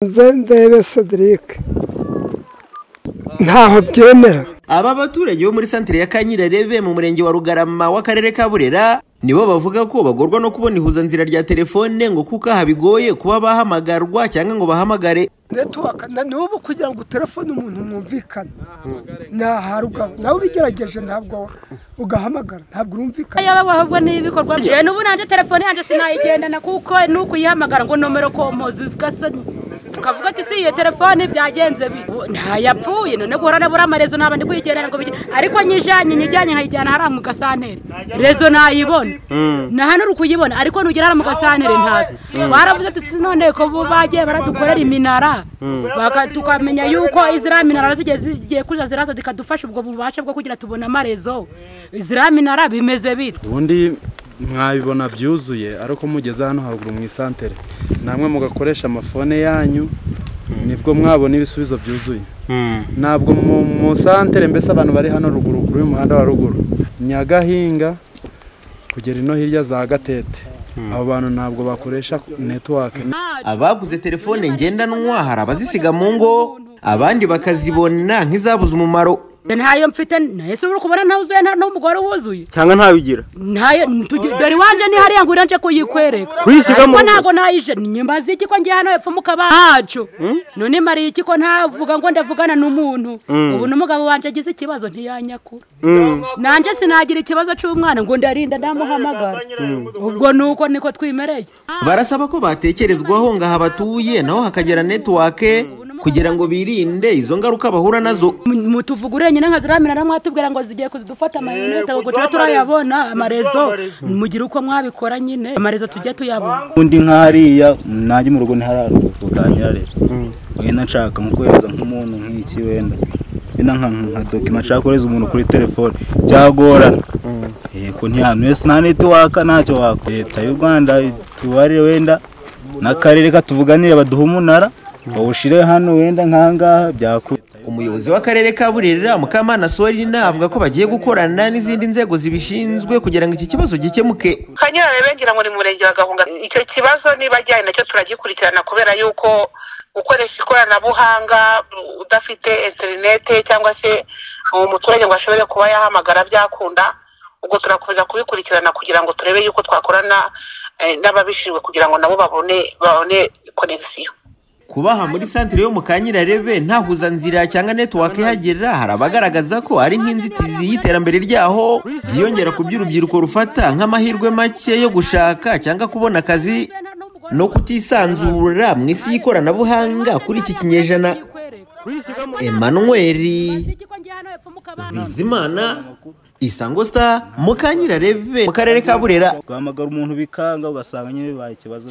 Nze ndebe Cedric ntaho byemera. Aba baturage bo muri santere ya Kanyirarebe mu murenge wa Rugarama w'akarere ka Burera nibo bavuga ko bagorwa no kubona ihuzanzira rya telefone ngo kuko aha bigoye kuba bahamagarwa cyangwa ngo bahamagare. Network na n'ubu kugira ngo telefone umuntu mwumvikane naharuga nawe ubigerageje ntabwo ugahamagara, ntabwo urumvikana. Yaba ahubwo ni ibikorwa je n'ubu nanje telefone yanje sinayigendana kuko nuko uyihamagara ngo nomero kompozi zigasa ukavuga ati si iyo telefone byagenze bi ntayapfuye none guhora nabura amarezo naba ndi kuyigendana ngo bige, ariko nyijanye nkayijyana hariya mu gasantere rezo nayibona na hano uri kuyibona, ariko nugera hariya mu gasantere ntazo. Baravuze ati none ko bo bagiye baradukorera iminara tukamenya yuko izira minara zigiye kuja ziraza zikadufasha ubwo bubasha bwo kugira tubona amarezo, izira minara bimeze bite? Ubundi mwabibona byuzuye ariko mugeze hano haruguru mu isantere namwe mugakoresha amafone yanyu nibwo mwabona ibisubizo byuzuye. Ntabwo mu santere mbese abantu bari hano ruguru kuri uyu muhanda wa ruguru Nyagahinga kugera ino hirya za Gatete, abo bantu ntabwo bakoresha network. Abaguze telefone ngendanwa hari abazisiga mu ngo, abandi bakazibona nk'izabuze umumaro. Ntayo mfite nahise uri kubona ntawuzuye nta n'umugore wuzuye cyangwa ntawigira ntayo dore wanje ni hariya ngo uranje kuyikwereka kuyisiga mu ntago nayije nyimbaza iki ko ngiye hano hepfo mu kabacu none mari iki ko ntavuga ngo ndavugana n'umuntu. Ubu n'umugabo wanje agize ikibazo ntiyanyakura, nanje sinagira ikibazo cy'umwana ngo ndarinda ndamuhamagara, ubwo nuko niko twimereye. Barasaba ko batekerezwaho ngaha batuye naho hakagera network kugira ngo birinde izo ngaruka bahura nazo. Mutuvugure nyine nka ziriya minara mwatubwira ngo zigiye kuzidufata amayinite ngo tujye turayabona amarezo, mugire uko mwabikora nyine amarezo tujye tuyabona. Undi nk'hariya nanjye mu rugo ntihararuguru wenda nshaka nko kohereza nk'umuntu nk'iki wenda nka dokima nshaka kohereza umuntu kuri telefone byagorana yego ntihantu wese nta network ntacyo wakora. Leta y'u Rwanda tubarire wenda n'akarere katuvuganire baduha umunara bawushire hano wenda nkangaha byakura. Umuyobozi w'akarere ka Burera Mukamana Sorina avuga ko bagiye gukorana n'izindi nzego zibishinzwe kugira ngo iki kibazo gikemuke. Kanyirarebe ngira ngo ni murenge wa Gahunga, icyo kibazo niba ajyanye nacyo turagikurikirana kubera yuko gukoresha ikoranabuhanga udafite interinete cyangwa se umuturage ngo ashobore kuba yahamagara byakunda, ubwo turakomeza kubikurikirana kugira ngo turebe yuko twakorana n'ababishinzwe kugira ngo nabo babone connection. Kubaha muri santere yo mu Kanyirarebe nta huzanzira cyangwa network ihagera, hari abagaragaza ko ari nk'inzitizi y'iterambere ryaho byiyongera ku by'urubyiruko rufata nk'amahirwe make yo gushaka cyangwa kubona akazi no kutisanzura mu isi y'ikoranabuhanga kuri iki kinyejana. Emmanuel Bizimana, Isango Star, mu Kanyirarebe mu karere ka Burera. Guhamagara umuntu bikanga ugasanga nyine bibaye ikibazo.